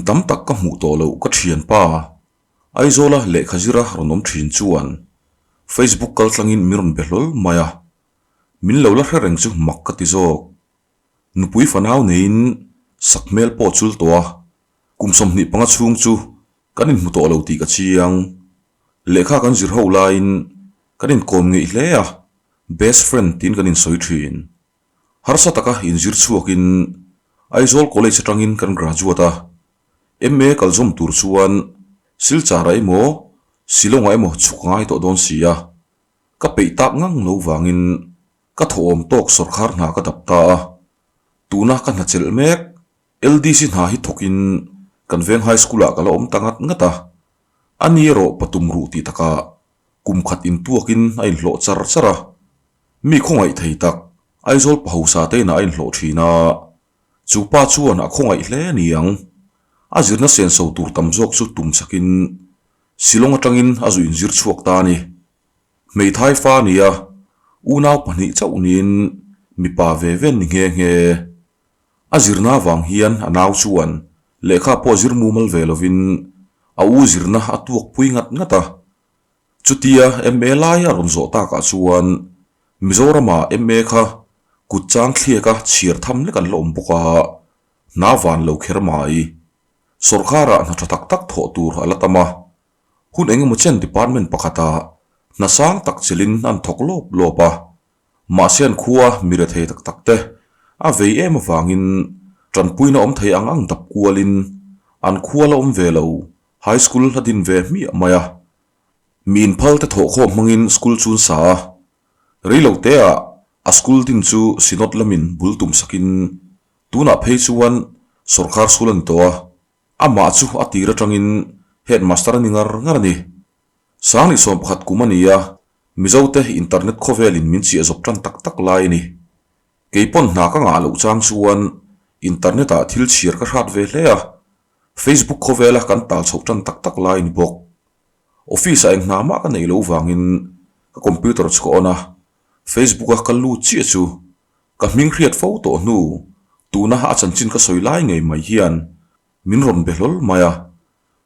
tam tak ka hmuh tawh loh ka thianpa Aizawla lehkha zira rawn awm thin chuan Facebook kal tlangin min rawn be hlawl mai a, min lo la hre reng chu mak ka ti zawk. Nupui fanau neiin sak hmel pawh chul tawh a, kum 25 chhung chu kan inhmu tawh lo tih ka chiang. Lehkha kan zir ho laiin kan inkawm ngeih hle a, best friend tiin kan insawi thin. Harsa taka inzir chhuakin Aizawl College atangin kan graduate a, MA kal zawm tur chuan Silchar-ah emaw Shillong-ah emaw chhuk a ngai tawh dawn si a, ka peih tak ngang lo vangin Ka thawhawm tawk sawrkhar hna ka dap ta a, tuna ka hna chelh mek LDC hna hi thawkin kan veng high school ah ka la awm ta ngat ngat a, a ni erawh patum ruh tih takah kum khat intuakin a inhlawh char char a, mi khawngaih thei tak Aizawl pahausa te inah a inhlawh thin a, chu pa chuan a khawngaih hle ni ang, a zirna senso tur tam zawk chu tum sakin Shillong atangin a zu inzir chhuak ta a ni. Hmeithai fa a ni a, unau pahnih chauh niin mipa ve ve an ni nghe nghe. A zirna avang hian a nau chuan lehkha pawh zir mumal ve lovin a u zirna a tuak pui ngat ngat a. Chutia MA lai a rawn zawh takah chuan Mizorama MA kha kut chang thliaka chhiar tham lek an la awm bawk a, hna van lo kher mai. Sawrkharah hna tha tak tak thawh tur a la tam a. Hun engemaw chen department pakhata hna sang tak chelin an thawk lawp lawp a, mahse an khua mi rethei tak tak te a vei em avangin tanpuina awm thei ang ang dap kualin an khua la awm ve lo high school a din ve hmiah mai a. Mi inphal te thawhkhawm hmangin school chu an sa a, reilo teah a school din chu Synod lamin bul tum sakin tunah phei chuan sawrkar school a ni tawh a. Amah chu a tir atangin headmaster a ni ngar ngar a ni. Sangni 11 kum a ni a, Mizote internet khawvelin min chiah zawp tan tak tak lai a ni. Kei pawn hna ka ngah loh chang chuan internet ah thil chhiar ka hrat ve hle a, Facebook khawvela kan tal chhoh tan tak tak lai a ni bawk. Office ah eng hna mah ka neih loh vangin ka computer chu ka on a, Facebook a ka lut chiah chu Ka hming hriat fo tawh hnu, tuna a chanchin ka sawi lai ngei mai hian min rawn be hlawl mai a,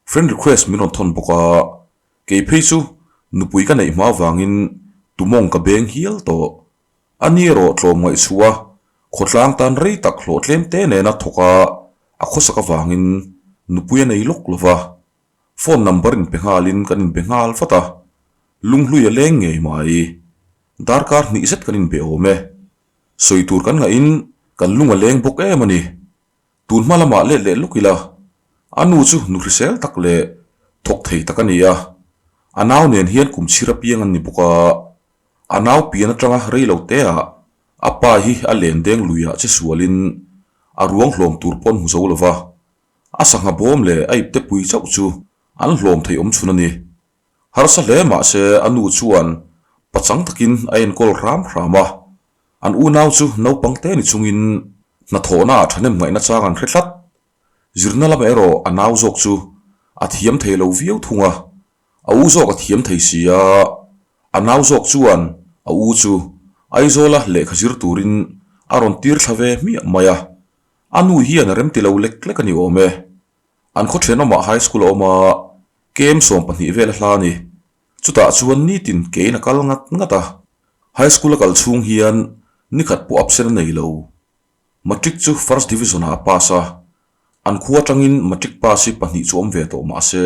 friend request min rawn thawn bawk a, kei phei chu nupui ka neih hma vangin tumawng ka beng hial tawh. A ni erawh tlawm ngaihchhuah a, khawtlang tan rei tak hlawh tlem te nena thawk a, a khawsak avangin nupui a nei lawk lo va, phone number inpe nghalin kan inbe nghal vat a, lunghlui a leng ngei mai. Darkar hnih zet kan inbe awm e. Sawi tur kan ngahin kan lung a leng bawk em a ni. Tun hma lamah let leh lawk ila, a nu chu nu hrisel tak leh thawk thei tak a ni a. A nau nen hian kum chhir apiang an ni bawk a. A nau pian atanga rei lo teah a pa hi a len deng luiah che sualin a ruang hlawm tur pawn hmu zo lo va. A sangha bawm leh a ipte pui chauh chu an hlawm thei awm chhun a ni. Harsa hle mahse a nu chuan pachang takin a enkawl hram hram a, an unau chu naupang te ni chungin hnathawhna ah thahnem ngaihna chang an hre tlat. Zirna lam erawh a nau zawk chu a thiam thei lo viau thung a, a u zawk a thiam thei si a, a nau zawk chuan a u chu Aizawla lehkha zir turin a rawn tir thla ve hmiah mai a, a nu hian a remti lo lek lek a ni awm e. An khaw thenawmah high school a awm a, kem 20 vel a hla a ni. Chutah chuan nitin kein a kal ngat ngat a. High school a kal chhung hian nikhat pawh absent a nei lo. Matric chu first division ah a pass a. An khua atangin matric pass hi pahnih chu awm ve tawh mah se,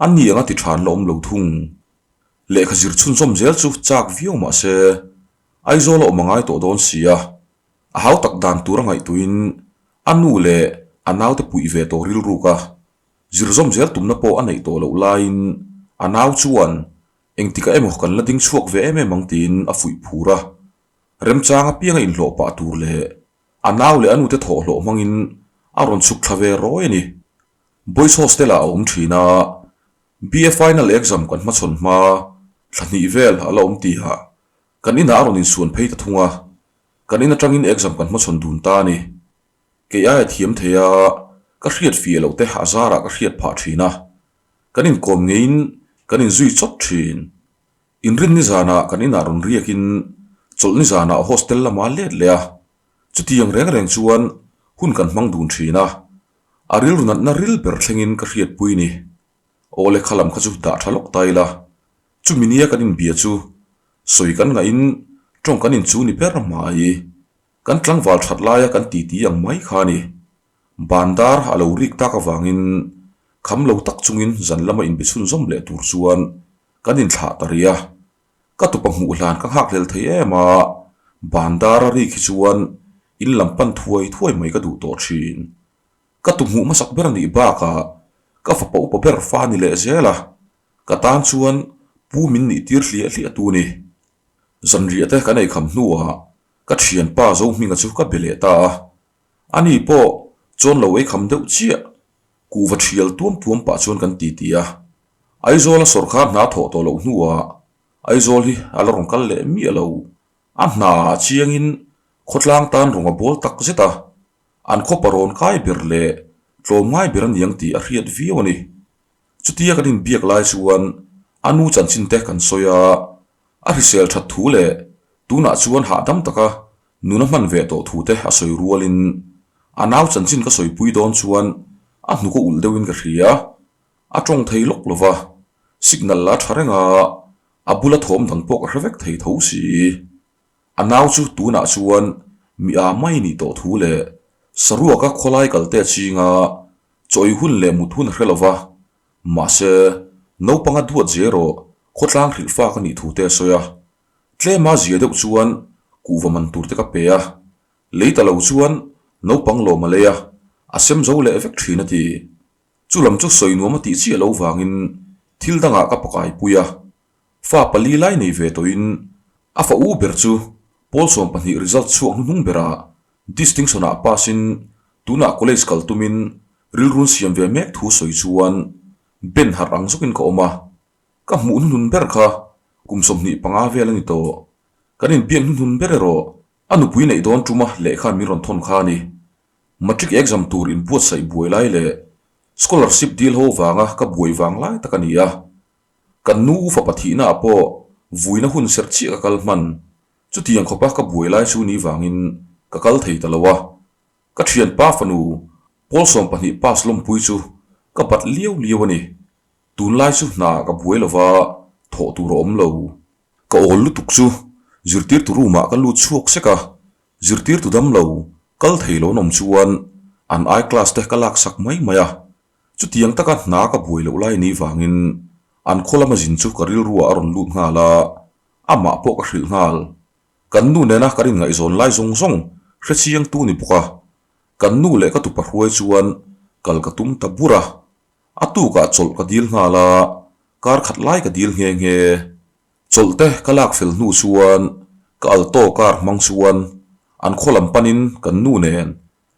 a ni anga ti tha an la awm lo thung. Lehkha zir chhunzawm zel chu chak viau mah se, Aizawl a awm a ngai tawh dawn si a. A hau tak dan tur a ngaihtuhin a nu leh a naute puih ve tawh rilruk a, zirzawm zel tumna pawh a neih tawh loh laiin a nau chuan engtikah emaw kan la ding chhuak ve em em ang tiin a fuih phur a. Remchang apianga inhlawh pah tur leh a nau leh a nute thawhhlawh hmangin a rawn chhuk thla ve rawi a ni. Boys Hostel ah a awm thin a, BA Final Exam kan hmachhawn hma thla hnih vel a la awm tihah kan inah a rawn insuan phei ta thung a. Kan in atangin exam kan hmachhawn dun ta a ni. Kei aia thiam thei a, ka hriat fiah loh te a zarah ka hriat phah thin a. Kan inkawm ngeiin kan inzui chawt thin. Inrin nizanah kan inah rawn riakin chawlh nizanah hostel lamah a let leh a. Chutiang reng reng chuan hun kan hmang dun thin a. A rilru natna ril ber thlengin ka hriatpui ni. Aw le kha lam kha chu dah tha lawk ta ila. Chumi nia kan inbia chu sawi kan ngahin tawng kan inchu ni ber mai. Kan tlangval that laia kan titi ang mai kha a ni. Bandar a lo rik tak avangin kham lo tak chungin zan lama inbe chhunzawm leh tur chuan kan inthlah ta rih a. Ka tupa hmuh hlan ka nghakhlel thei em a, bandar a rik hi chuan in lam pan thuai thuai mai ka duh tawh thin. Ka tu hmuh hmasak ber a nih bakah ka fapa upa ber fa a ni leh zel a, ka tan chuan pu min nih tir hliah hliah tu ni. Zanriah te kan eikham hnuah ka thianpa Zohminga chu ka be leh ta a, ani pawh chuan lo eikham deuh chiah kuhva thial tuam tuam pah chuan kan ti ti a. Aizawla sawrkar hna thawh tawh loh hnuah Aizawl hi a la rawn kal leh miah lo. A hna ah chiangin khawtlang tan rawn a bawl tak zet a, an khawpa rawn kai ber leh tlawm ngai ber a niang tih a hriat viau a ni. Chutia kan inbiak lai chuan a nu chanchin te kan sawi a, a hrisel that thu leh tunah chuan hahdam taka nuna hman ve tawh thu te a sawi rualin a nau chanchin ka sawipui dawn chuan a hnuk a ulh deuhin ka hria. A tawng thei lawk lo va, signal la tha reng a, a bula thawm dang pawh ka hre vek thei tho si. A nau chu tunah chuan mi a mai nih tawh thu leh saruaka khawlai kalte chinga chawi hun leh mut hun a hre lo va, mahse naupanga duat zel rawh khawtlang hrilh fak a nih thu te a sawi a. Tlema zia deuh chuan kuhva man tur te ka pe a, lei ta lo chuan naupang lawm a lei a, a sem zo leh vek thin a ti. Chu lam chu sawi nuam a tih chiah lo vangin thil dangah ka pakai pui a, fa pali lai nei ve tawhin a fa u ber chu pawl 20 result chhuak hnuhnung berah distinction ah pass in tunah college kal tumin rilrun siam ve mek thu sawi chuan ben harh ang zawkin ka awm a, ka hmuh hnuhnun ber kha kum 25 vel a ni tawh. Kan inbiak hnuhnun ber erawh a nupui neih dawn tuma lehkha min rawn thawn kha a ni. Matric exam tur inbuatsaih buai lai leh scholarship deal ho vanga ka buai vang lai tak a ni a. Kan nu u fapa thihna ah pawh vuina hun serh chiah ka kal hman. Chutiang khawpa ka buai lai chu ni vangin ka kal thei ta lo a. Ka thianpa fanu pawl 20 pass lawmpui chu ka bat liau liau a ni. Tunlai chu hna ka buai lova thawh tur a awm lo. Ka awl lutuk chu zirtirtu room ah ka lut chhuak sek a, Zirtirtu damlo kal thei lo an awm chuan an ai class te ka laksak mai mai a, chutiang taka hna ka buai loh lai ni vangin an khaw lama zin chu ka rilruah a rawn lut nghal a, amah pawh ka hrilh nghal. Kan nu nena kan inngaihzawn lai zawng zawng hrechiangtu ni bawk a, kan nu leh ka tupa hruai chuan kal ka tum ta bur a, a tukah chawlh ka dil nghal a, kar khat lai ka dil nghe nghe. Chawlh te ka lak fel hnu chuan ka alto car hmang chuan an khaw lam panin kan nu nen,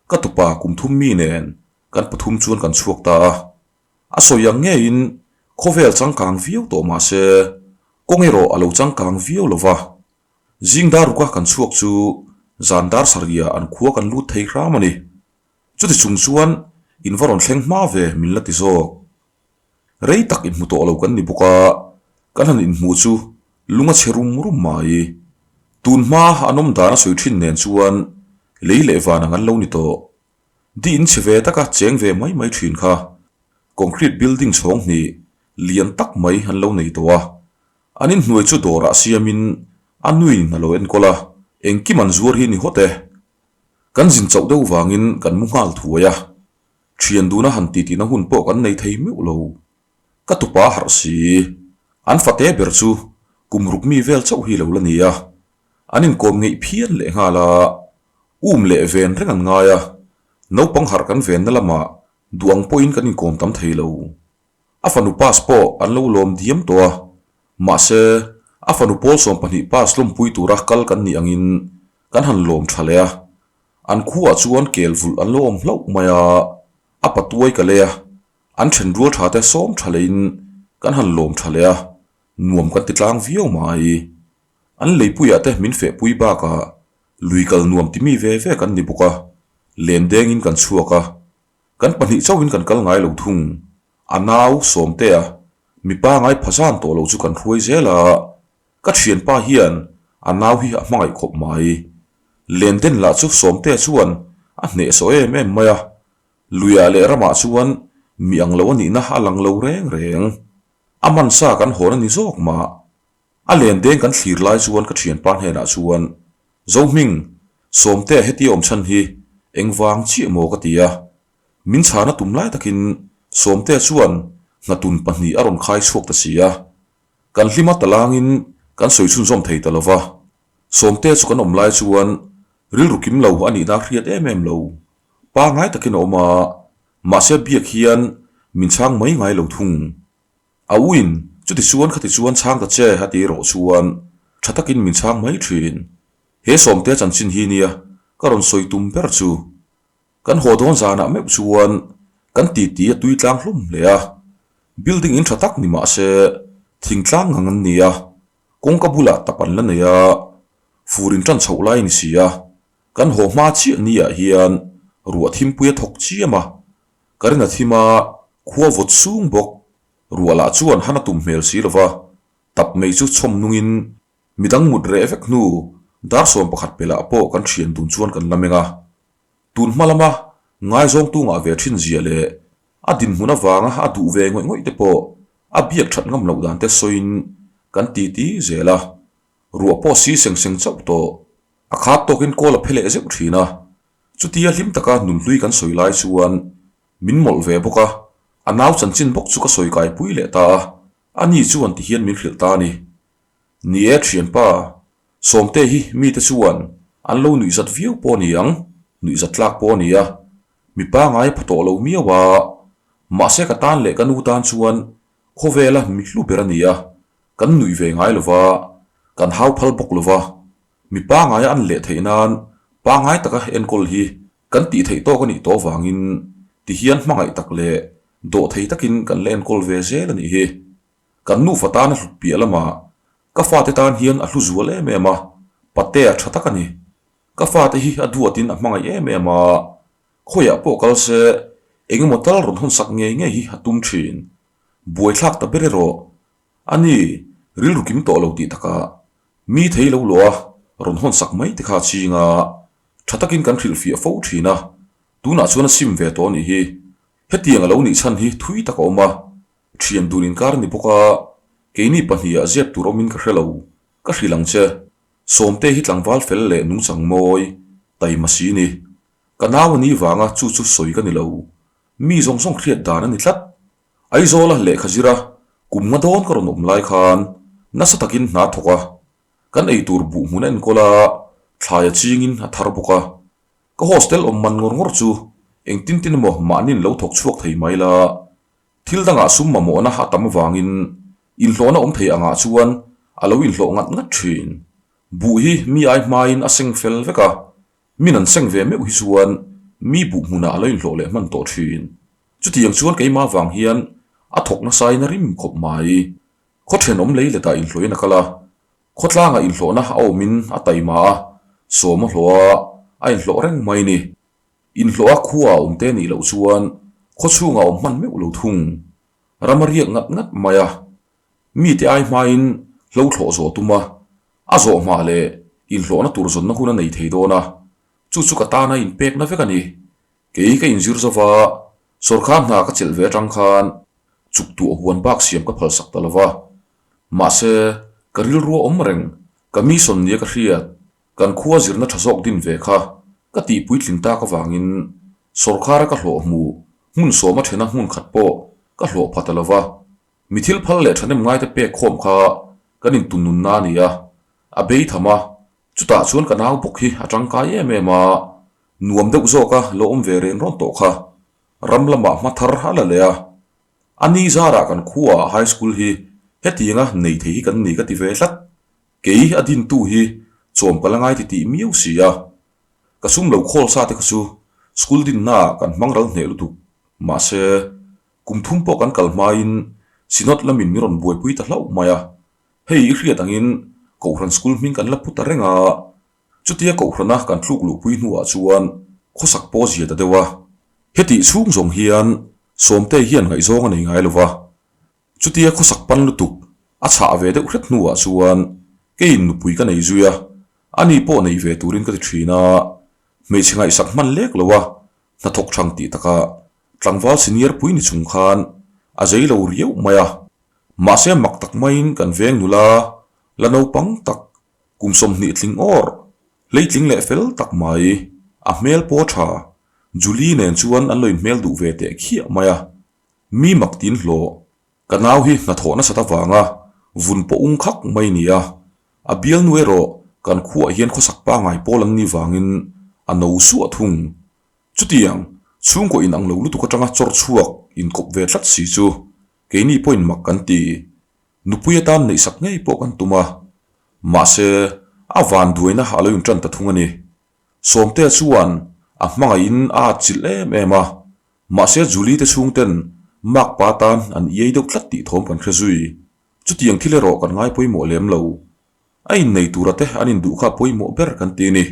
ka tupa kum thum mi nen kan pathum chuan kan chhuak ta a. A sawi ang ngeiin khawvel changkang viau tawh mah se kawng erawh a lo changkang viau lo va. Zing dar ruka kan chhuak chu zan dar sarihah an khua kan lut thei hram a ni. Chuti chung chuan in va rawn thleng hma ve min la ti zawk. Rei tak inhmu tawh lo kan ni bawk a, kan han inhmu chu lung a chhe rum rum mai. Tun hma an awm dan a sawi thin nen chuan lei leh van ang an lo ni tawh. Di in chhe ve taka cheng ve mai mai thin kha concrete building chhawng hnih lian tak mai an lo nei tawh a. An inhnuai chu dawrah siamin a nuin a lo enkawl a, engkim an zuar hi ni hawt e. Kan zin chauh deuh vangin kan mu nghal thuai a. Thian duna han ti tihna hun pawh kan nei thei meuh lo. Ka tupa harh si. An fate ber chu kum ruk mi vel chauh hi lo la ni a. An inkawm ngeih phian leh nghal a. Um leh ven reng an ngai a. Naupang harh kan venna lamah duh ang pawhin kan inkawm tam thei lo. A fanu pass pawh an lo lawm diam tawh a. Mahse, a fanu pawl 20 pass lawmpui tura kal kan nih angin kan han lawm tha leh a. An khuaah chuan kel vulh an lo awm hlauh mai a, a patuai ka lei a, an then rual tha te sawm tha leiin kan han lawm tha leh a, nuam kan ti tlang viau mai. An leipuiah te min fehpui bakah lui kal nuam ti mi ve ve kan ni bawk a, len dengin kan chhuak a, kan pahnih chauhin kan kal ngai lo thung. A nau Sawmtea mipa ngai phazan tawh lo chu kan hruai zel a, Ka thianpa hian a nau hi a hmangaih khawp mai. Lenden lah chu Sawmtea chuan a hnehsawh em em mai a. Luiah leh ramah chuan mi ang lo a nihna a lang lo reng reng. A man sa kan hawn a ni zawk mah. A len deng kan thlir lai chuan ka thianpa hnenah chuan, Zohming, Sawmtea hetia awm chhan hi engvang chiah maw ka ti a. Min chhana tum lai takin Sawmtea chuan hnatun pahnih a rawn khai chhuak ta si a. Kan hlima talangin kan sawi chhunzawm thei ta lo va. Sawmtea chu kan awm lai chuan rilru kim lo a nihna a hriat em em lo. Pangngai takin a awm a, mahse biak hian min chhang mai ngai lo thung. A uin chuti chuan khati chuan chhang ta che a ti erawh chuan tha takin min chhang mai thin. He Sawmtea chanchin hi nia ka rawn sawi tum ber chu. Kan haw dawn zanah meuh chuan kan titi a tui tlang hlawm hle a, building in tha tak ni mah se thingtlang ngang an ni a, kawngka bulah tap an la nei a, fur in tan chhoh lai a ni si a, kan haw hma chiah ni ah hian ruah thimpui a thawk chiam a, ka rin a thim a, khua vawt sung bawk, ruah lah chuan han a tum hmel si lova, tap mai chu chhawm nungin Midang mut reh vek hnu dar 11 pelah pawh kan thian dun chuan kan la meng a. Tun hma lama ngaizawngtu ngah ve thin zia leh a dinhmun avanga a duh ve ngawih ngawih te pawh a biak that ngam loh dan te sawiin kan titi zel a. Ruah pawh si seng seng chauh tawh. A khat tawkin kawl a phe leh zeuh thin a. Chutia hlim taka nunhlui kan sawi lai chuan min mawlh ve bawk a, a nau chanchin bawk chu ka sawi kaipui leh ta a, ani chuan tihian min hrilh ta a ni. Ni e thianpa, Sawmte hi mite chuan an lo nuihzat viau pawh a ni ang, nuihzat tlak pawh a ni a, mi pangai pha tawh lo miau a, mahse ka tan leh ka nu tan chuan khawvela mi hlu ber a ni a, kan nuih ve ngai lo va, kan hau phal bawk lo va, mi pangaia an leh theih nan pangai taka enkawl hi kan tih theih tawk a nih tawh vangin tihian hmangaih tak leh dawhthei takin kan la enkawl ve zel a nih hi. Kan nufa tan a hlut piah lamah ka fate tan hian a hlu zual em em a, patea tha tak a ni. Ka fate hi a duatin a hmangaih em em a, khawiah pawh kal se eng emaw tal rawn hawn sak ngei ngei hi a tum thin. Buaithlak ta ber erawh a ni, rilru kim tawh lo tih takah mi thei lo luah a rawn hawn sak mai te kha a ching a, tha takin kan hrilhfiah fo thin a, tunah chuan a sim ve tawh a nih hi. Hetiang a lo nih chhan hi thui tak a awm a, Thian dun inkar a ni bawk a, keini pahniha zep tur awmin ka hre lo, ka hrilh ang che. Sawmte hi tlangval fel leh nungchang mawi, taima si ni. Ka nau a ni vanga chu chu sawi ka ni lo. Mi zawng zawng hriat dan a ni tlat. Aizawla lehkha zira kum nga dawn ka rawn awm lai khan nasa takin hna thawk a, kan eitur buh hmun a enkawl a, thlai a chingin a thar bawk a. Ka hostel awm man ngawr ngawr chu engtin tin emaw mahniin lo thawk chhuak thei mai la. Thil dangah sum mamawhna a tam avangin inhlawhna awm thei angah chuan a lo inhlawh ngat ngat thin. Buh hi mi ai hmain a seng fel vek a, min an seng ve meuh hi chuan mi buh hmunah a lo inhlawh leh hman tawh thin. Chutiang chuan keimah vang hian a thawk nasain a rim khawp mai. Khaw thenawm lei letah inhlawhin a kal a, khawtlangah inhlawhna a awmin a taima a, sawm a hlawh a, a inhlawh reng mai ni. Inhlawh a khua a awm te nih loh chuan khaw chhungah awm hman meuh lo thung. Ram a riak ngat ngat mai a. Mite ai hmain hlo thlawh zawh tum a, a zawh hma leh inhlawhna tur zawnna hun a nei thei dawn a, chu chu ka tana inpekna vek a ni. Kei ka inzir zova sawrkar hna ka chelh ve atang khan chuk tuah huan bak siam ka phalsak ta lo va. Mahse, ka rilru a awm reng, ka mission nia ka hriat. Kan khua zirna tha zawk din ve kha ka tih puitling tak avangin sawrkhara ka hlawh hmuh hmun sawma thena hmun khat pawh ka hlawh pha ta lova, mi thil phal leh thahnem ngaite pek khawm kha kan intunnunna a ni a, a bei tham a, chutah chuan ka nau bawk hi a tangkai em em a, nuam deuh zawka lo awm ve ren rawn tawh kha ram lamah hma thar a la leh a, a ni zarah kan khuaah high school hi hetianga nei thei hi kan ni ka ti ve tlat. Kei a dintu hi chawm ka la ngai ti tih miau si a, ka sum lo khawl sa te kha chu school dinna ah kan hmang ral hneh lutuk. Mahse, kum thum pawh kan kal hmain Synod lamin min rawn buaipui ta hlauh mai a, hei i hriat angin Kohhran school hming kan la pu ta reng a, chutia Kohhrana kan thluk luhpui hnuah chuan khawsak pawh zia ta deuh a. Hetih chhung zawng hian Sawmtei hian ngaihzawng a nei ngai lo va, Chutia khawsak pan lutuk a chhah ve deuh hret hnuah chuan keiin nupui ka nei zui a, ani pawh nei ve turin ka ti thin a, hmeichhe ngaihsak hman lek lo a, Hnathawk thang tih takah tlangval senior pui ni chung khan a zei lo riau mai a. Mahse mak tak maiin kan veng nula la naupang tak kum 20 tling awr, hleitling leh fel tak mai, a hmel pawh tha, Julie nen chuan an lo inhmel duh ve teh khiah mai a. Mi mak tin hlawh, ka nau hi hnathawh nasat avanga vun pawh ung khak mai ni a, a bialnu erawh kan khuaah hian khawsak pangai pawl an nih vangin a no suah thung. Chutiang, chhungkaw inang lo lutuk atanga chawr chhuak inkawp ve tlat si chu keini pawhin mak kan ti. Nupui atan neihsak ngei pawh kan tum a, mahse a vanduaina a lo intan ta thung a ni. Sawmtea chuan a hmangaihin a atchilh em em a, mahse Julie te chhungten makpa tan an iai deuh tlat tih thawm kan hre zui. Chutiang thil erawh kan ngai pawimawh lem lo. A innei tura te an induh kha pawimawh ber kan ti a ni.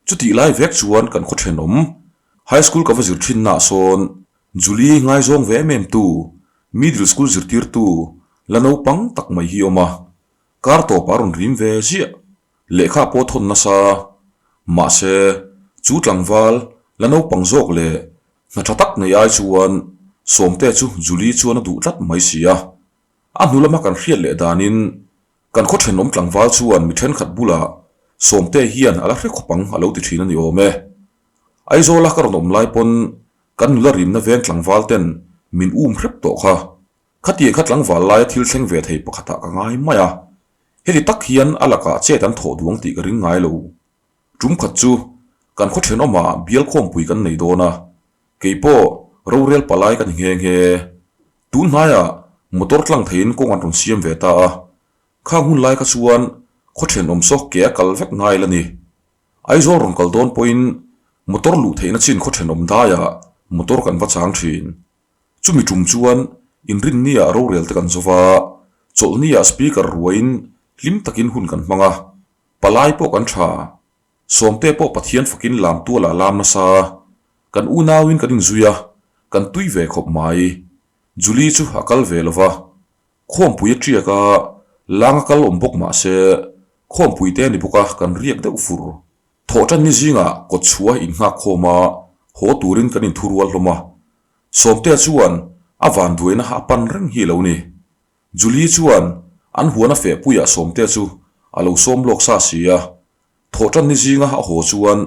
Chutih lai vek chuan kan khaw thenawm, High School ka va zir thinnaah sawn Julie ngaizawng ve em em tu, Middle School zirtirtu la naupang tak mai hi awm a, kar tawpah a rawn rim ve ziah, lehkha pawh thawn nasa. Mahse, chu tlangval la naupang zawk leh hna tha tak nei ai chuan Sawmte chu Julie chuan a duh tlat mai si a. A hnu lama kan hriat leh danin Kan khaw thenawm tlangval chuan mi thenkhat bulah Sawmte hian a la hre khawp ang a lo ti thin a ni awm e. Aizawla ka rawn awm lai pawn kan nula rimna veng tlangval ten min um hrep tawh kha. Khatiang kha tlangval laia thil thleng ve thei pakhatah ka ngai mai a. Heti tak hian a lakah chet an thawh duang tih ka ring ngai lo. Tum khat chu kan khaw thenawmah bial khawmpui kan nei dawn a, kei pawh rorel palai ka ni nghe nghe. Tun hnaiah motor tlang theiin kawng an rawn siam ve ta a, khang hun lai kha chuan khaw thenawm saw ke a kal vek ngai la ni. Aizawl rawn kal dawn pawhin motor luh theihna chin khaw thenawm daiah motor kan va chang thin. Chumi tum chuan inrinniah rorel te kan zo va, chawlhniah speaker ruaiin hlim takin hun kan hmang a. Palai pawh kan tha. Sawmte pawh Pathian fakin lam tualah lam nasa. Kan unauin kan inzui a, kan tui ve khawp mai. Julie chu a kal ve lo va. Khawmpui a tiak a, lang a kal awm bawk mah se, khawmpui te a ni bawk a, kan riak deuh fur. Thawhtan ni zingah kawt chhuah innghak khawm a, haw turin kan inthurual hlawm a. Sawmtea chuan a vanduaina a pan reng hi lo ni. Julie chuan an huan a fehpuiah Sawmtea chu a lo sawm lawk sa si a, thawhtan ni zinga a haw chuan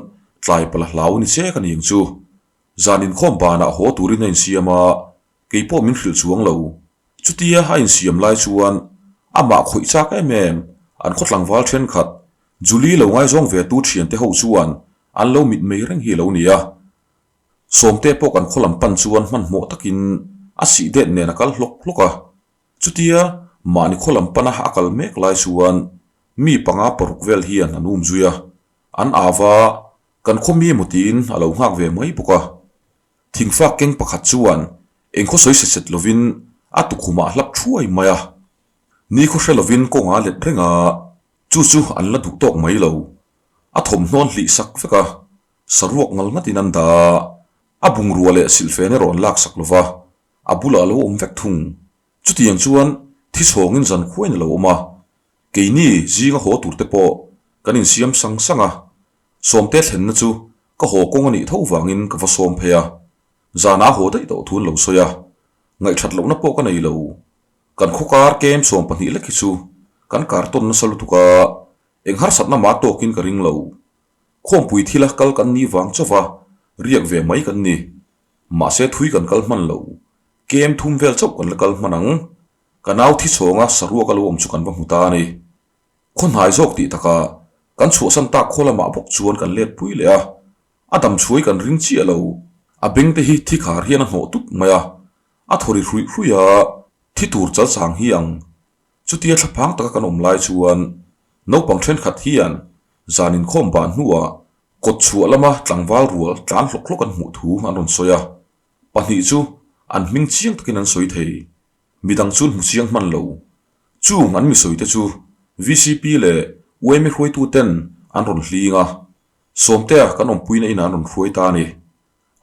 tlai pala hlau ni che ka ni ang chu. Zan inkhawm banah haw turin a insiam a, kei pawh min hrilh chuang lo. Chutia a insiam lai chuan amah khawih chak em em an khaw tlangval thenkhat Julie lo ngaizawng ve tu thiante ho chuan an lo mitmei reng hi a lo ni a. Sawmte pawh kan khaw lam pan chuan hmanhmawh takin a sih det nen a kal hlawk hlawk a. Chutia mahni khaw lam pana a kal mek lai chuan mi panga paruk vel hian an um zui a, an au va, kan khaw mi emaw tiin a lo nghak ve mai bawk a. Thingfak keng pakhat chuan eng khaw sawi set set lovin a tukhumah a hlap thuai mai a. Ni khaw hre lovin kawngah a let reng a, chu chu an la duh tawk mai lo. A thawmhnaw an hlih sak vek a, Saruak ngal ngatin an dah a, a bungrua leh silhfen erawh an laksak lo va, a bulah a lo awm vek thung. Chutiang chuan thi chhawngin zan khuain a lo awm a, keini zinga haw turte pawh kan insiam sang sang a, Sawmte thlenna chu ka haw kawng a nih tho vangin ka va sawm phei a, zanah a haw daih tawh thu an lo sawi a, ngaihthat lohna pawh ka nei lo. Kan khaw kar kem 20 lek hi chu kan kar tawn nasa lutuk a, eng harsatna mah tawkin ka ring lo. Khawmpui thila kal kan nih vang chauh a, riak ve mai kan ni. Mahse thui kan kal hman lo. Kem thum vel chauh kan la kal hman ang. Ka nau thi chhawnga saruak a lo awm chu kan va hmu ta a ni. Khaw hnai zawk tih takah kan chhuahsan tak khaw lamah bawk chuan kan let pui leh a. A dam chhuai kan ring chiah lo. A beng te hi thi khar hian a hnawh tut mai a. A thaw ri hruih hruih a, thi tur chal chang hi ang. Chutia thlaphang taka kan awm lai chuan naupang thenkhat hian zan inkhawm ban hnuah kawt chhuah lama tlangval rual tlan hlawk hlawk an hmuh thu an rawn sawi a, pahnih chu an hming chiang takin an sawi thei. Midang chu an hmu chiang hman lo. Chung an mi sawite chu VCP leh UMA hruaituten an rawn hling a, Sawmtea kan awmpuina inah an rawn hruai ta a ni.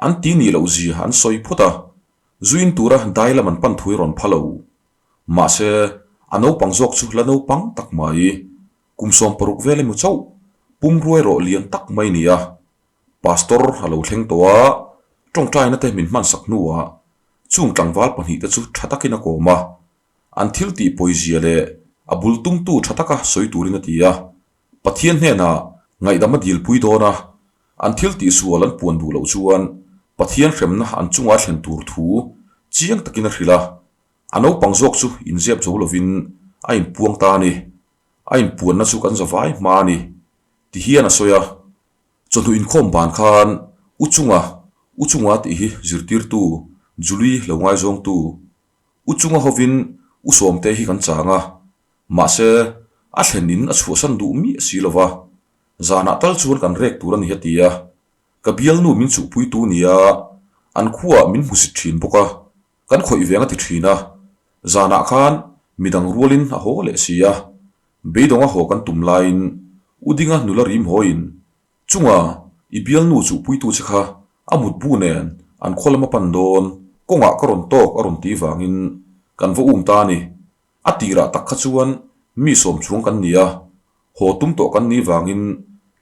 An ti nih loh zia an sawi phawt a, zuin tura dai lam an pan thui rawn pha lo. Mahse, a naupang zawk chu la naupang tak mai, kum 60 vel emaw chauh, pum ruai rawh lian tak mai nia. Pastor a lo thleng tawh a, Tawngtaina te min hmansak hnuah chung tlangval pahnihte chu tha takin a kawm a, an thil tih pawizia leh a bul tumtu tha taka sawi turin a ti a. Pathian hnenah ngaihdam a dilpui dawn a, an thil tihsual an puan duh loh chuan Pathian hremna an chunga thlen tur thu chiang takin a hrilh a. A naupang zawk chu inzep zo lovin a inpuang ta a ni. A inpuanna chu kan zavai hma a ni, ti hian a sawi a. Chawhnu inkhawm ban khan U Chunga, U Chunga tih hi zirtirtu, Julie lo ngaizawngtu, U Chunga hovin U Sawmte hi kan chang a, mahse a thlen in a chhuahsan duh miah si lova, zanah tal chuan kan rek tur a ni a ti a, ka bialnu min chuhpuitu nia an khuaah min hmusit thin bawk a, kan khawih veng a ti thin a, zanah khan midang rualin a haw leh si a, Beidawng a haw kan tum laiin U Dinga nula rim hawiin, Chunga, i bialnu chuhpuitu che kha a mutbu nen an khaw lam a pan dawn, kawngah ka rawn tawk a rawn ti vangin kan va um ta a ni. A tirah tak kha chuan mi sawm chhung kan ni a, haw tum tawh kan nih vangin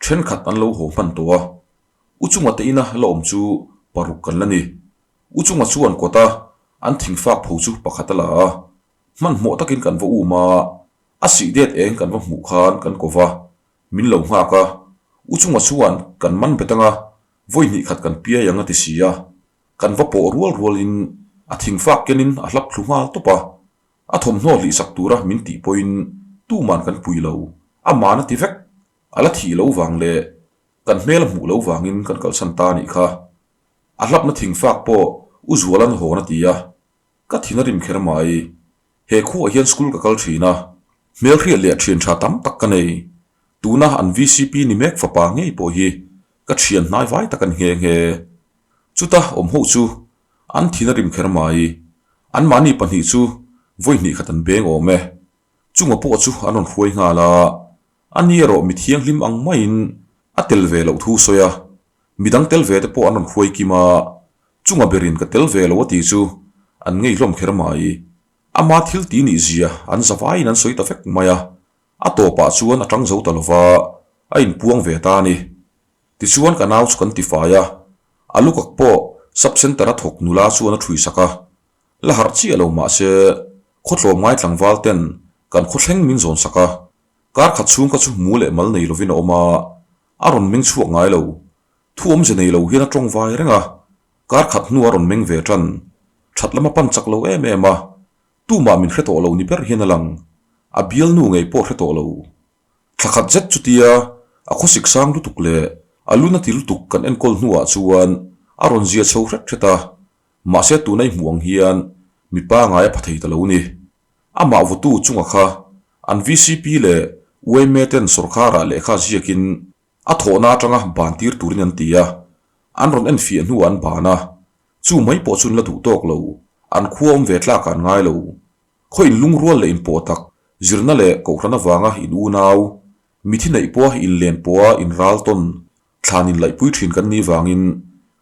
thenkhat an lo haw hman tawh a. U Chunga te ina la awm chu paruk kan la ni. U Chunga chuan kawta an thingfak pho chu pakhat a la a, Hmanhmawh takin kan va um a, a sih det eng kan va hmuh khan kan ko va, min lo nghak a, U Chunga chuan kan man bet anga vawi hnih khat kan piai ang a ti si a, kan va pawh rual rualin a thingfak kenin a hlap thlu nghal tawp a, a thawmhnaw hlih sak tura min tih pawhin tuman kan pui lo, a man a ti vek, a la thih lo vang leh kan hmel a hmuh lo vangin kan kalsan ta a nih kha. A hlapna thingfak pawh U Zuala'n hawn a ti a, Ka thin a rim kher mai. He khuaah hian school ka kal thin a, hmelhriat leh thian tha tam tak ka nei. Tuna an vcp ni mek fapa ngei pawh hi ka thian hnai vai tak a ni nghe nghe. Chuta awm ho chu an thin a rim kher mai. Anmahni pahnih chu vawi hnih khat an beng awm e. Chunga pawh chu an rawn hruai nghal a, ani erawh mi thianghlim ang maiin a tel ve loh thu sawi a, midang tel ve te pawh an rawn hruai kim a, Chunga berin ka tel ve lo a ti chu an ngei hlawm kher mai. Ama thil ti nih zia an zavaiin an sawi ta vek mai a, a tawpah chuan a tang zo ta lova, a inpuang ve ta a ni. Tichuan ka nau chu kan ti fai a, a lukak pawh sub centre a thawk nula chuan a ṭhui sak a, la harh chiah lo mah se khawtlawm ngai tlangval ten kan khawthleng min zawn sak a, kar khat chhung kha chu mu leh mal nei lovin a awm a, a rawn meng chhuak ngai lo. Thu awmze nei lo hian a tawng vai reng a, kar khat hnu a rawn meng ve tan. That lam a pan chak lo em em a, tumah min hre tawh lo ni ber hian a lang. A bialnu ngei pawh hre tawh lo. Thla khat zet chutia a khawsik sang lutuk leh a luna ti lutuk kan enkawl hnuah chuan a rawn zia chho hret hret a, mahse tuna i hmuh ang hian mipa ngai a pha thei ta lo ni. Amah vawtu chunga kha an vcp leh yma ten sawrkharah lehkha ziakin A thawhna atanga ban tir turin an ti a, an rawn en fiah hnuah an ban a, chu mai pawh chu an la duh tawk lo, an khua awm ve tlakah an ngai lo. Khaw inlungrual leh inpawh tak, zirna leh kohhran avanga in unau, mithi neih pawha inlen pawha inral tawn, thlan inlaihpui thin kan nih vangin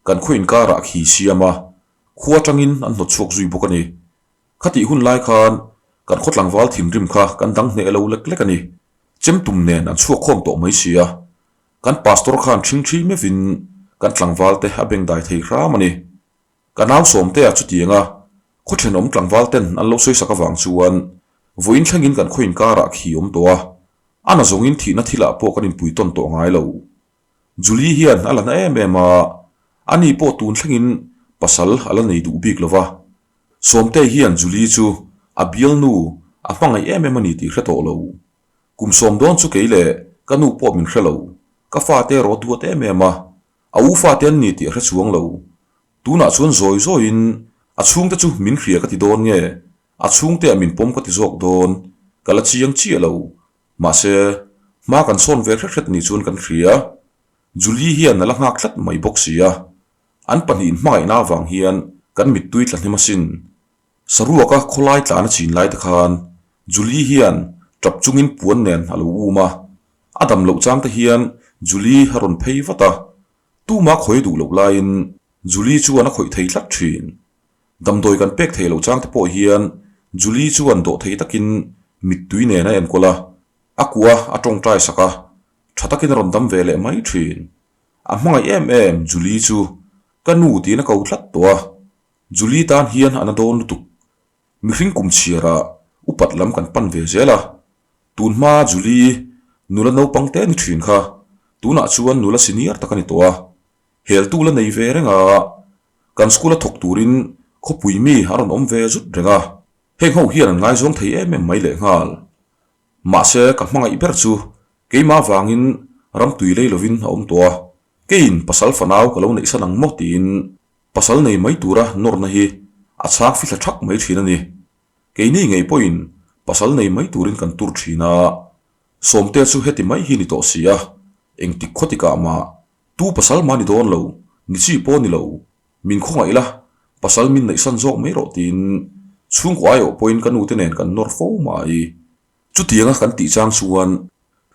kan khaw inkarah khi siam a, khua atangin an hnawtchhuak zui bawk a ni. Khatih hun lai khan kan khaw tlangval thinrim kha kan dang hneh lo lek lek a ni. Chemtum nen an chhuak khawm tawh mai si a, kan pastor khan ṭhingṭhi meuhin kan tlangval te a bengdai thei hram a ni. Ka nau Sawmtea chutianga khaw ṭhenawm tlangval ten an lo sawisak avang chuan vawiin thlengin kan khaw inkarah khi awm tawh a, a na zawngin thihna thilah pawh kan inpui tawn tawh ngai lo. Julie hian a la na em em a, ani pawh tun thlengin pasal a la nei duh bik lo va. Sawmtei hian Julie chu a bialnu a hmangaih em em a ni tih hre tawh lo. Kum sawm dawn chu kei leh ka nu pawh min hre lo, ka fate erawh duat em em a, a u fate an ni tih a hre chuang lo. Tunah chuan zawi zawiin a chhungte chu min hria ka ti dawn nge, a chhungte ah min pawm ka ti zawk dawn, ka la chiang chiah lo. Mahse, hma kan sawn ve hret hret ni chuan kan hria. Julie hian a la nghak tlat mai bawk si a. An pahnihin hmangaihna avang hian kan mittui tla hnem asin. Saruaka khawlai tlan a chin lai te khan Julie hian tap chungin puan nen a lo um a. A dam loh chang te hian Julie a rawn phei vat a. Tuma khawi duh loh laiin Julie chuan a khawih thei tlat thin. Damdawi kan pek thei loh chang te pawh hian Julie chuan dawh thei takin mittui nen a enkawl a, a kuah a tawngtai sak a, tha takin a rawn dam ve leh mai thin. A hmangaih em em Julie chu Ka nu tiin a ko tlat tawh a, Julie tan hian a na dawn lutuk. Mihring kum chhiarah upat lam kan pan ve zel a, tun hma Julie nula naupang te ni thin kha tunah chuan nula senior tak a ni tawh a, heltu la nei ve reng a, kan school a thawk turin khawpui mi a rawn awm ve zut reng a, heng ho hian an ngaizawng thei em em mai lehnghal. Mahse ka hmangaih ber chu keimah vangin ramtui lei lovin a awm tawh a, keiin pasal fanau ka lo neihsan ang maw tiin pasal nei mai tura nawrna hi a chhang fithla thak mai thin a ni. Keini ngei pawhin pasal nei mai turin kan tur thin a, Sawmtea chu heti mai hi ni tawh si a, engtik khawtikah mah tu pasal mah ni dawn lo, ni chi pawh ni lo, min khawngaih la, pasal min neihsan zawk mai rawh tiin chhungkaw aiawh pawhin ka nute nen kan nawr fo mai. Chutianga kan tih chang chuan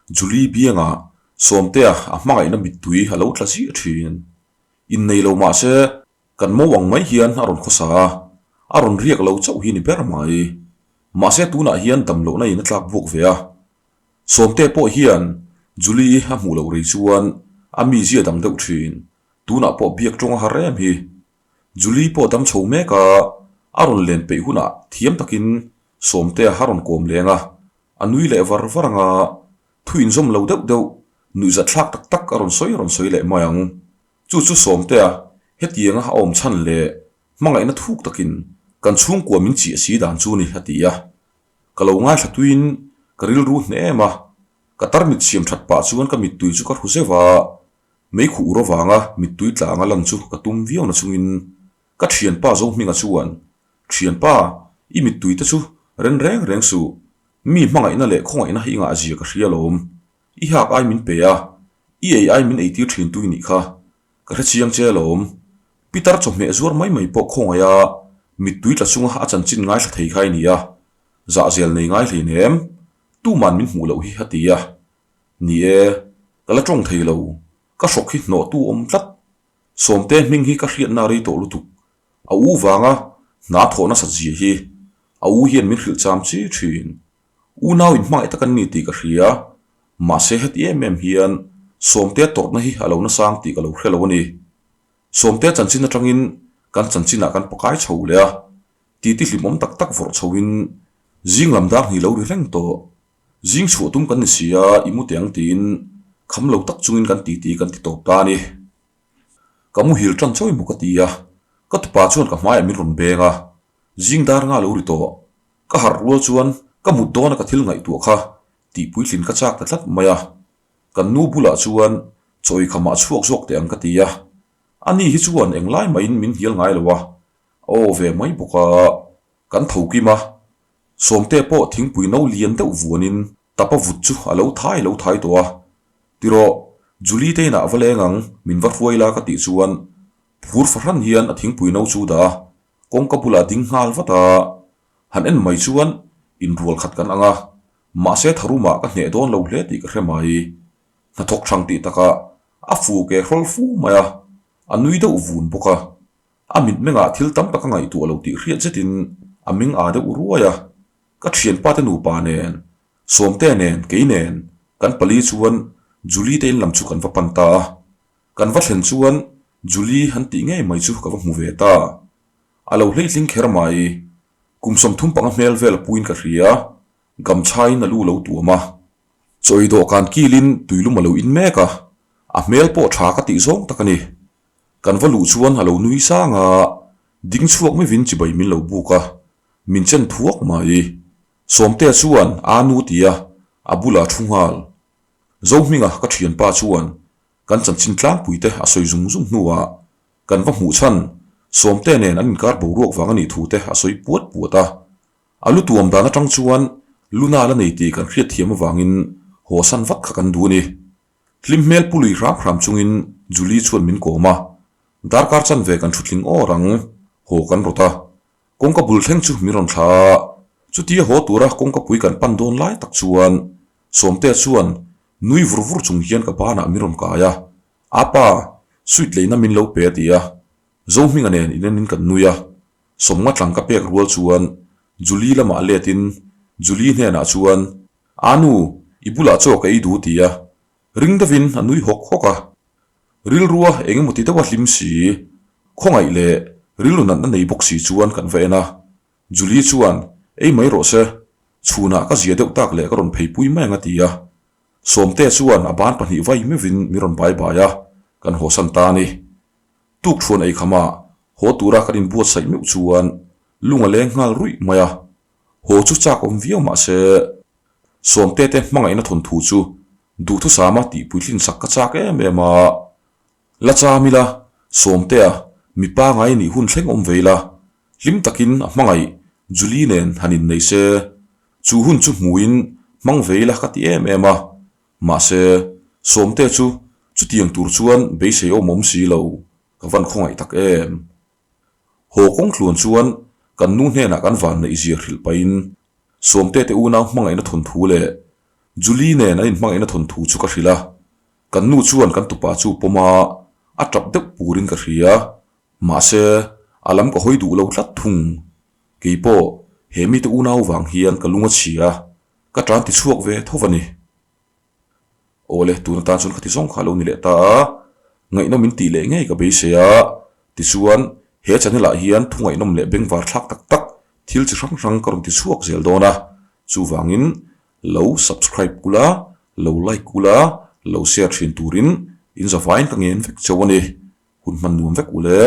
Julie bianga Sawmtea a hmangaihna mittui a lo tla ziah thin. Innei lo mah se kan mo ang mai hian a rawn khawsa a, a rawn riak lo chauh hi ni ber mai. Mahse tunah hian dam lohna in a tlak buak ve a. Sawmtea pawh hian Julie a hmuh loh rei chuan a mizia dang deuh thin. Tunah pawh biak tawng a har em hi. Julie pawh dam chho mek a, a rawn len peih hunah thiam takin Sawmtea a rawn kawm leng a, a nui leh var var ang a, thu inzawm lo deuh deuh, nuihzat thlak tak tak a rawn sawi rawn sawi leh mai ang. Chu chu Sawmtea hetianga a awm chhan leh hmangaihna thuk takin kan chhungkua min chiah si dan chu ni a ti a. Ka lo ngaithla tuiin ka rilru hneh em a, ka tarmit siam that pah chuan ka mittui chu ka hru zeuh a, Meikhu ur avanga mittui tla anga lan chu ka tum viau na chungin ka thianpa Zohminga chuan, Thianpa, i mittui te chu ren reng reng suh, mi hmangaihna leh khawngaihna i ngah zia ka hria lawm. I hak ai min pe a, i ei ai min eitir thin tui nih kha, ka hre chiang che alawm. Pitar chawhmeh zuar mai mai pawh khawngaih a, mittui tla chunga a chanchin ngaithla thei kha i ni a, zahzel nei ngai hleinem, tuman min hmuh loh hi a ti a. Ni e, ka la tawng thei lo, ka hrawk hi hnawhtu awm tlat. Sawmte hming hi ka hriatna rei tawh lutuk. A u vanga hna thawh nasat zia hi a u hian min hrilh cham chi thin. Unau in hmangaih tak an ni tih ka hria, mahse heti em em hian Sawmtea tawrhna hi a lo nasang tih ka lo hre lo a ni. Sawmtea chanchin atangin kan chanchinah kan pakai chho leh a, titi hlimawm tak tak vawrh chhoin zing lam dar hnih lo ri reng tawh. Zing chhuah tum kan ni si a, i mu teh ang tiin kham lo tak chungin kan titi kan ti tawp ta a ni. Ka muhil tan chawi maw ka ti a, ka tupa chuan ka hmaiah min rawn beng a, zing dar nga lo ri tawh. Ka harh rual chuan ka mut dawna ka thil ngaihtuah kha tih puitlin ka chak ta tlat mai a, kan nu bulah chuan chawi khamah chhuak zawk teh ang ka ti a, ani hi chuan englai mahin min hnial ngai lo a, a aw ve mai bawk a, kan tho kim a, Sawmte pawh thingpui no lian deuh vuanin tapa vut chu a lo thai lo thai tawh a, Tirawh, Julie te inah va leng ang, min va hruai la ka tih chuan phur fahran hian a thingpui no chu dah a, kawngka bulah ding nghal vat a, han en mai chuan inrual khat kan ang a, mahse tharumah ka hneh dawn lo hle tih ka hre mai. Hnathawk thang tih takah a fu ke hrawl fu mai a, a nui deuh vun bawk a. A mitmengah thil tam tak a ngaihtuah lo tih hriat zetin a ming aa deuh ruai a, ka thianpa te nupa nen, Sawmte nen, kei nen, kan pali chuan Julie te in lam chu kan va pan ta a. Kan va thlen chuan Julie han tih ngei mai chu ka va hmu ve ta. A lo hleitling kher mai, kum 35 hmel vel a puin ka hria, gamchhaiin a lu lo tuam a. Chawi dawhkan kilin tuilum a lo in mek a, a hmel pawh tha ka tih zawng tak a ni. Kan va luh chuan a lo nui sang a, ding chhuak mevin chibai min lo buk a, min chen thuak mai. Sawmtea chuan a nu ti a, a bulah thu nghal. Zohminga ka thianpa chuan kan chanchin tlangpui te a sawi zung zung hnuah kan va hmuh chhan Sawmtea nen an inkar boruak vang a nih thu te a sawi puat puat a. A lu tuam dan atang chuan luna la nei tih kan hriatthiam avangin haw san vat kha kan duh a ni. Hlim hmel pu lui hram hram chungin Julie chuan min kawm a, darkar chanve kan thutling awr ang, haw kan rawt a. Kawngka bul thleng chu min rawn thla a, chutia haw tura kawngka pui kan pan dawn lai tak chuan Sawmtea chuan nui vur vur chung hian ka banah min rawn kai a, Apa, sweet leina min lo pe a ti a, Zohminga nen inenin kan nui a, Sawmnga tlang ka pek rual chuan Julie lamah letin Julie hnenah chuan, A nu, i bulah chaw ka ei duh ti a, ring deuhin a nui hawk hawk a. Rilrua eng emaw ti deuha hlim si. Khawngaih leh rilru natna nei bawk si chuan kan va en a. Julie chuan, Ei mai rawh se, chhunah ka zia deuh tak leh ka rawn pheipui mai ang a ti a. Sawmte chuan a ban pahnih vai meuhin min rawn bai bai a, kan hawsan ta a ni. Tukthuan ei khamah haw tura kan inbuatsaih meuh chuan lung a leng nghal ruih mai a. Haw chu chak awm viau mah se, Sawmte te hmangaihna thawnthu chu duhthusama tihpuitlin sak ka chak em em a. La cham ila, Sawmtea mi pangai nih hun thleng awm ve ila, hlim takin a hmangaih Julie nen han innei se, chu hun chu hmuin hmang ve ila ka ti em em a. Mahse, Sawmtea chu chutiang tur chuan beisei awm awm si lo, ka van khawngaih tak em. Haw kawng tluan chuan kan nu hnenah kan van neih zia hrilh pahin Sawmtea te unau hmangaihna thawnthu leh Julie nen an inhmangaihna thawnthu chu ka hrilh a. Kan nu chuan kan tupa chu pawm a, a tap deuh purin ka hria. Mahse, a lam ka hawi duh lo tlat thung. Keipawh, he mite unau vang hian ka lung a chhia, ka tan ti chhuak ve tho va ni. Awle, tun atan chuan ka ti zawng kha a lo ni leh ta a, ngaihnawm in tih leh ngei ka beisei a. Tichuan, he channel ah hian thu ngaihnawm leh bengvar thlak tak tak thil chi hrang hrang ka rawn ti chhuak zel dawn a. Chuvangin, Lo subscribe kula, lo like kula, lo share thin turin in zavaiin ka ngen vek cheu a ni. Hun hman nuam vek ule.